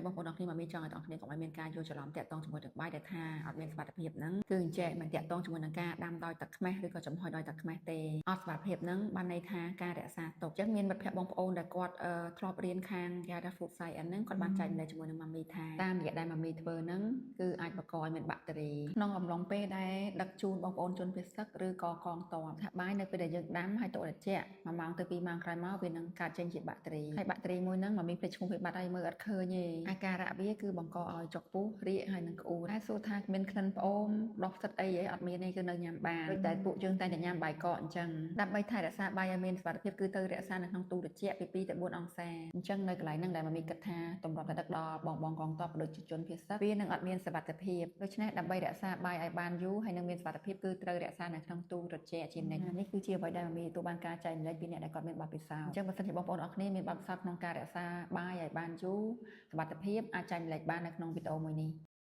ភ័ក្តិបងប្អូនអរគ្នាមកមានចង់ឲ្យបងប្អូនគ្នាកុំឲ្យមានការយល់ច្រឡំតាក់ទងជាមួយនឹងបាយដែលថាអត់មានសុវត្ថិភាពហ្នឹងគឺអញ្ចេះមិនតាក់ទងជាមួយនឹងការដាំដោយទឹកខ្មេះឬក៏ចំហុយដោយទឹកខ្មេះទេអត់សុវត្ថិភាពហ្នឹងបានន័យថាការរក្សាទុកអញ្ចឹងមានមិត្តភ័ក្តិបងប្អូនដែលគាត់ធ្លាប់រៀនខាងគេហៅថា food science ហ្នឹងគាត់បានចែករំលែកជាមួយនឹងម៉ាមីថាតាមរយៈដែលម៉ាមីធ្វើហ្នឹងគឺអាចបង្កឲ្យមានបាក់តេរីក្នុងអំឡុងពេលដែលដឹកជូនបងប្អូនជនភៀសសឹកឬក៏កងទ័ពថាបាយនៅពេលដែលយើងដាំហើយទុកត្រជាក់1ម៉ោងទៅ2ម៉ោងក្រោយមកវានឹងកើតចេញជាបាក់តេរីហើយបាក់តេរីមួយហ្នឹងម៉ាមីភ្លេចឈ្មោះវាបាត់ហើយមើលអត់ឃើញទេអាការៈវាគឺបង្កឲ្យចុកពោះរាកហើយនឹងក្អួតហើយសួរថាមានក្លិនផ្អូមដោះផ្សិតអីហីអត់មានទេគឺនៅញ៉ាំបានដូចតែពួកយើងតែងតែញ៉ាំបាយកកអញ្ចឹងដើម្បីថែរក្សាបាយឲ្យមានសុវត្ថិភាពគឺត្រូវរក្សានៅក្នុងទូត្រជាក់ពី2ទៅ4អង្សាអញ្ចឹងនៅកន្លែងហ្នឹងដែលម៉ាមីគិតថាទម្រាំតែដឹកដល់បងបងកងទ័ពដូចជាជនភៀសសឹកវានឹងអត់មានសុវត្ថិភាពដូច្នេះដើម្បីរក្សាបាយឲ្យបានយូរហើយនឹងមានសុវត្ថិភាពគឺត្រូវរក្សានៅក្នុងទូត្រជាក់ជានិច្ចនេះគឺជាអ្វីដែលម៉ាមីទទួលបានការចែករំលែកពីអ្នកដែលគាត់មានបទពិសោធន៍អញ្ចឹងបើសិនជាបងប្អូនអរគ្នាមានបទពិសោធន៍ក្នុងការរក្សាបាយឲ្យបានយូរសុវត្ថិភាពអាចចែករំលែកបាននៅក្នុងវីដេអូមួយនេះ។